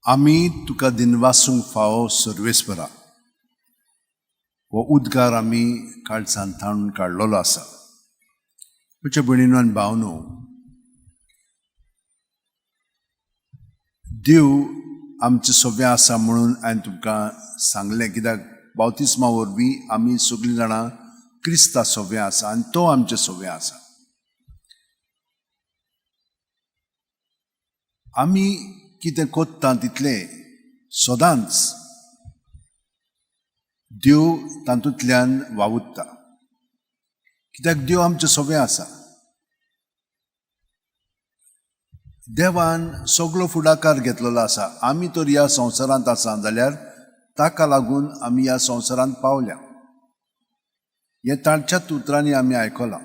आमी तुका दिनवासूंक फावो सर्वेस्परा. हो उद्गार आमी काळजान ताणून काडलेलो आसा. म्हज्या भयणीनो आनी भावनो, देव आमचें सगळें आसा म्हणून हांवें तुमकां सांगलें, कित्याक बावतिस्मा वरवीं आमी सगळीं जाणां क्रिस्ता सगळें आसा आनी तो आमचें सगळें आसा. आमी कितें कोत्ता तितलें सदांच देव तातूंतल्यान वावुरता, कित्याक देव आमचें सगळें आसा. देवान सगलो फुडाकार घेतलेलो आसा. आमी तर ह्या संवसारांत आसा जाल्यार ताका लागून आमी ह्या संवसारांत पावल्या, हें तांच्याच उतरांनी आमी आयकलां.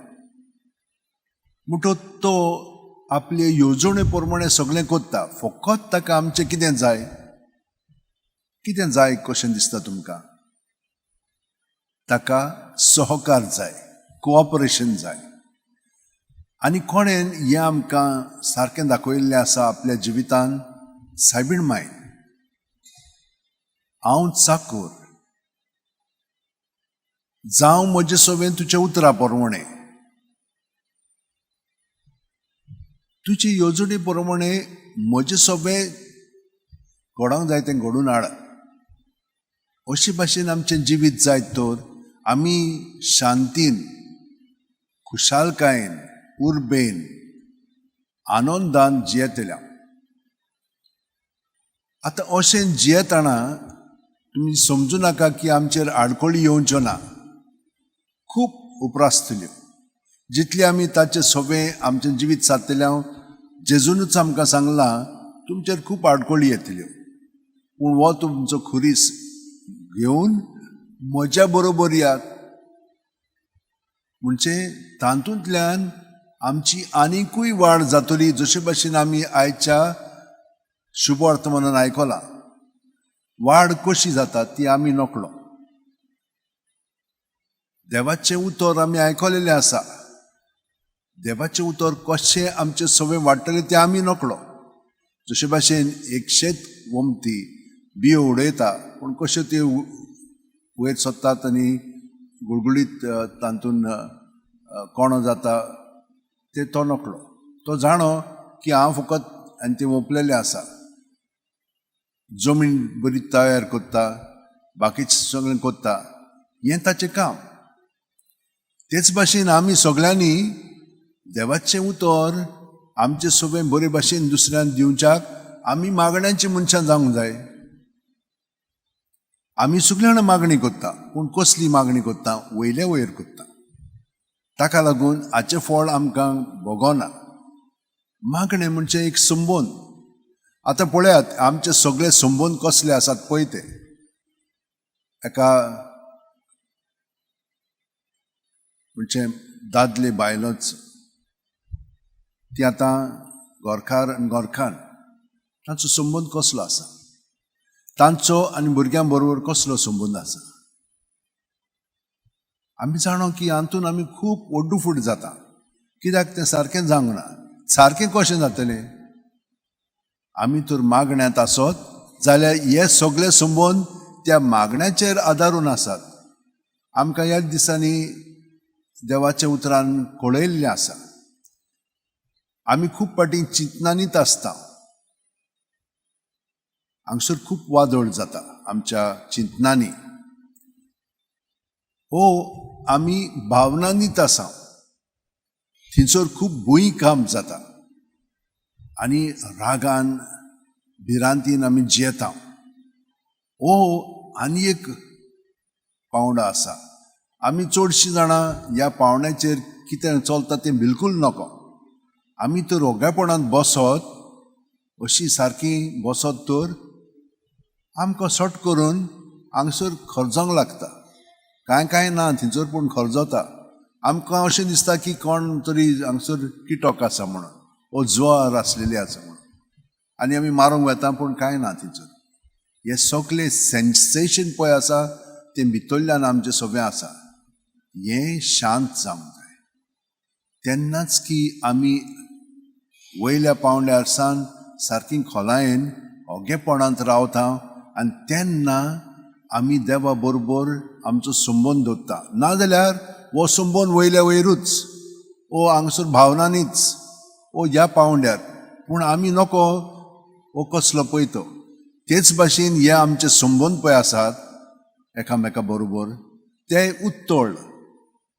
म्हणटो तो आपले येवजणे प्रमाणे सगळें करता. फकत ताका आमचें कितें जाय, कितें जाय कशें दिसता तुमकां? ताका सहकार जाय, कोऑपरेशन जाय. आनी कोणेन हें आमकां सारकें दाखयल्लें आसा आपल्या जिवितान? सायबीण मायन. हांव चाकोर जावं म्हजे सवें तुज्या उतरा प्रमाणे, तुजे येवजणे प्रमाणे म्हजें सगळें घडोवंक जाय तें घडून हाड. अशे भाशेन आमचें जिवीत जायत तर आमी शांतीन, खुशालकायेन, उर्बेन, आनंदान जियेतल्या. आतां अशें जियेतना तुमी समजू नाका की आमचेर आडखळी येवच्यो ना, खूब उप्रासतल्यो. जितली आमी ताचें सगळें आमचें जिवीत सादतले, जेजूनच आमकां सांगलां तुमचेर खूब आडखळी येतल्यो, पूण हो तुमचो खुरीस घेवन म्हज्या बरोबर यात. म्हणजे तातूंतल्यान आमची आनिकूय वाड जातली, जशे भाशेन आमी आयच्या शुभवर्तमानान आयकलां. वाड कशी जाता ती आमी नकळो. देवाचें उतर आमी आयकलेलें आसा, देवाचें उतर कशें आमचें सगळें वाडटलें तें आमी नकळो. जशे भाशेन एक शेत वमती बियो उडयता, पूण कश्यो त्यो वयर सोदतात आनी गुळगुळीत तातूंत कोणो जाता ते तो नकळो. तो जाणो की हांव फकत आनी तें वोंपलेलें आसा, जमीन बरी तयार करता, बाकीचें सगळें करता, हें ताचें काम. तेच भाशेन आमी सगळ्यांनी देवाचें उतर आमचें सगळें बरे भाशेन दुसऱ्यान दिवच्याक आमी मागण्यांची मनशां जावंक जाय. आमी सगळीं जाणां मागणी करता, पूण कसली मागणी करता? वयले वयर करता. ताका लागून हाचें फळ आमकां भोगना. मागणें म्हणजे एक संबंद. आतां पळयात आमचे सगळे संबंद कसले आसात पळय ते. एका म्हणजे दादले बायलोच ती आतां घरकार आनी घरकान्न, तांचो संबंद कसलो आसा, तांचो आनी भुरग्यां बरोबर कसलो संबंद आसा. आमी जाणो की हातून आमी खूब ओड्डुफूट जाता, कित्याक तें सारकें जावंक ना. सारकें कशें जातलें? आमी तर मागण्यांत आसत जाल्यार हे सगळे संबंद त्या मागण्याचेर आदारून आसात. आमकां ह्या दिसांनी देवाच्या उतरान कळयल्लें आसा. आमी खूब फावटी चिंतनानीत आसता, हांगसर खूब वादळ जाता आमच्या चिंतनांनी. ओ आमी भावनांनीत आसा, थंयसर खूब भूंयकांप जाता आनी रागान भिरांतीन आमी जियेता. ओ आनी एक पावंडो आसा. आमी चडशीं जाणां ह्या पावंड्याचेर कितें चलता तें बिलकूल नको. आमी तर रोगेपणांत बसत अशी सारकी बसत तर आमकां सट करून हांगसर खर्जोंक लागता. कांय कांय ना थंयसर, पूण खर्जता. आमकां अशें दिसता की कोण तरी हांगसर किटक आसा म्हणून, ओ ज्वर आसलेली आसा म्हणून, आनी आमी मारूंक वता, पूण कांय ना थंयसर. हें सगळें सेन्सेशन पळय आसा तें भितरल्यान आमचें सगळें आसा. हें शांत जावंक जाय, तेन्नाच की आमी वयल्या पावंड्यार सावन सारकी खोलायेन ओगेपणांत रावता आनी तेन्ना आमी देवा बरोबर आमचो संबंद दवरता. नाजाल्यार हो संबंद वयल्या वयरूच, ओ हांगासर भावनांनीच, ओ ह्या पावंड्यार, पूण आमी नको हो कसलो पळय तो. तेच भाशेन हे आमचे संबंद पळय आसात एकामेका बरोबर, ते उत्तळ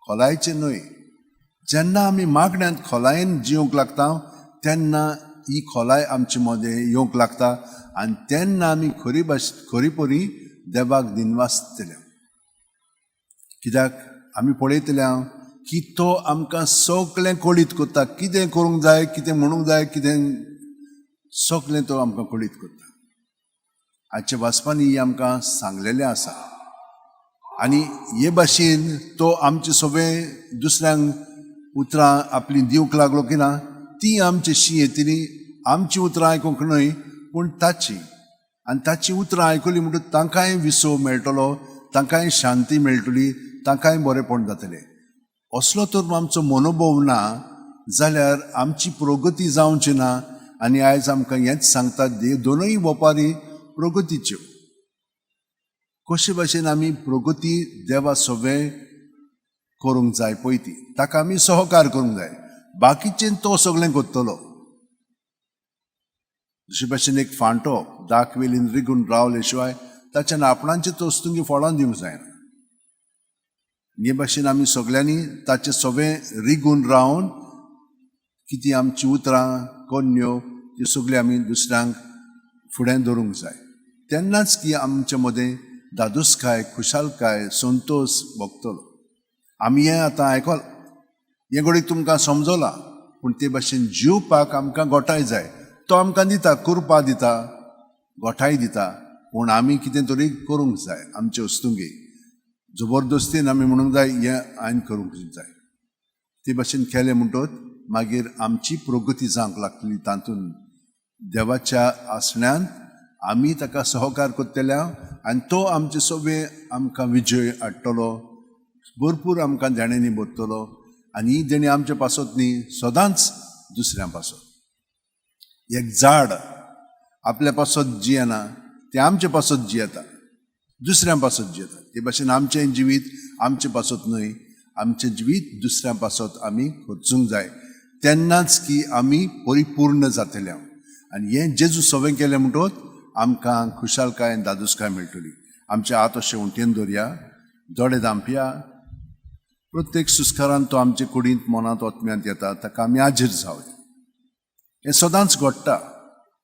खोलायचे न्हय. जेन्ना आमी मागण्यांत खोलायेन जिवंक लागता तेन्ना ही खोलाय आमचे मदें येवंक लागता आनी तेन्ना आमी खरी भाश खरी परी देवाक दिनवासतले, कित्याक आमी पळयतले की तो आमकां सगळें कळीत करता. कितें करूंक जाय, कितें म्हणूंक जाय, कितें सगळें तो आमकां कळीत करता. आजच्या वाचपांनी आमकां सांगलेलें आसा. आनी हे भाशेन तो आमचे सगळें दुसऱ्यांक उतरां आपलीं दिवंक लागलो की ना, ती आमची शी येतली. आमची उतरां आयकूंक न्हय, पूण ताची. आनी ताची उतरां आयकली म्हणटकच तांकांय विसव मेळटलो, तांकांय शांती मेळटली, तांकांय बरेपण जातलें. असलो तर आमचो मनोभव ना जाल्यार आमची प्रगती जावची ना. आनी आयज आमकां हेंच सांगतात, दोनूय वपारी प्रगतीच्यो. कशे भाशेन आमी प्रगती देवा सगळें करूंक जाय पळय ती, ताका आमी सहकार करूंक जाय. बाकीचें तो सगळें करतलो. जशे भाशेन एक फांटो दाक वेलीन रिगून रावले शिवाय ताच्यान आपणाचे तोस्तुंगी फळां दिवंक जायना. हे भाशेन आमी सगळ्यांनी ताचे सगळें रिगून रावन कितें आमची उतरां कोन्न्यो त्यो सगळ्यो आमी दुसऱ्यांक फुडें दवरूंक जाय. तेन्नाच की आमचे मदें दादोसकाय, खुशालकाय, संतोश भोगतलो. आमी हें आतां आयकल, हें घडये तुमकां समजलां, पूण ते भाशेन जिवपाक आमकां गोठाय जाय. तो आमकां दिता, कुरपा दिता, गोठाय दिता, पूण आमी कितें तरी करूंक जाय. आमचे वस्तुंगी जबरदस्तीन आमी म्हणूंक जाय, हें हांवें करूंक जाय. ते भाशेन केलें म्हणटच मागीर आमची प्रगती जावंक लागतली. तातूंत देवाच्या आसण्यान आमी ताका सहकार करतले आनी तो आमचे सगळे आमकां विजय हाडटलो, भरपूर आमकां देण्यांनी भरतलो. आनी ही देणी आमचे पासत न्ही, सदांच दुसऱ्यां पासत. एक झाड आपल्या पासत जियेना, तें आमचे पासत जियेता, दुसऱ्यां पासत जियेता. ते भाशेन आमचें जिवीत आमचे पासत न्हय, आमचें जिवीत दुसऱ्यां पासत आमी खर्चूंक जाय. तेन्नाच की आमी परिपूर्ण जातले. आनी हें जेजू सगळें केलें म्हणटकच आमकां खुशालकाय आनी दादोसकाय मेळटली. आमचे हात अशें उंटेन दवरया, दोळे धांपया. प्रत्येक सुस्कारान तो आमचे कुडींत, मनांत, ओतम्यांत येता, ताका आमी हाजीर जावया. हें सदांच घडटा,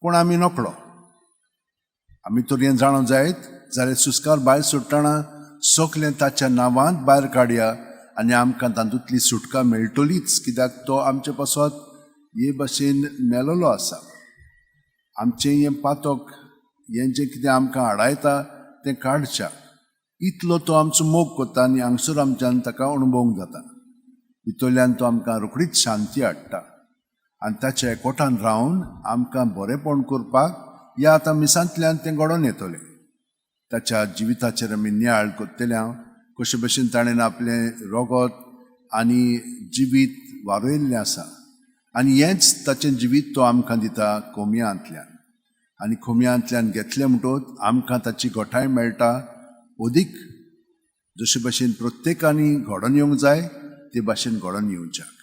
पूण आमी नकळो. आमी तर हें जाणो जायत जाल्यार सुस्कार भायर सोडटना सगलें ताच्या नांवांत भायर काडया आनी आमकां तातूंतली सुटका मेळटलीच, कित्याक तो आमचे पासत हे भाशेन मेलोलो आसा. आमचें हें पातक, हें जें कितें आमकां आडायता तें काडच्या इतलो तो आमचो मोग करता. आनी हांगसर आमच्यान ताका अणभवूंक जाता. भितरल्यान तो आमकां रोखडीच शांती हाडटा आनी ताच्या एकवटान रावन आमकां बरेंपण करपाक ह्या आतां मिसांतल्यान तें घडोवन येतलें. ताच्या जिविताचेर आमी नियाळ करतले हांव, कशे भशेन ताणें आपलें रगत आनी जिवीत वारयल्लें आसा. आनी हेंच ताचें जिवीत तो आमकां दिता कोमियांतल्यान. आनी खोमयांतल्यान घेतलें म्हणटकच आमकां ताची गोठाय मेळटा अदीक. जशे भाशेन प्रत्येकानी घडोवन येवंक जाय ते भाशेन घडोवन येवच्याक.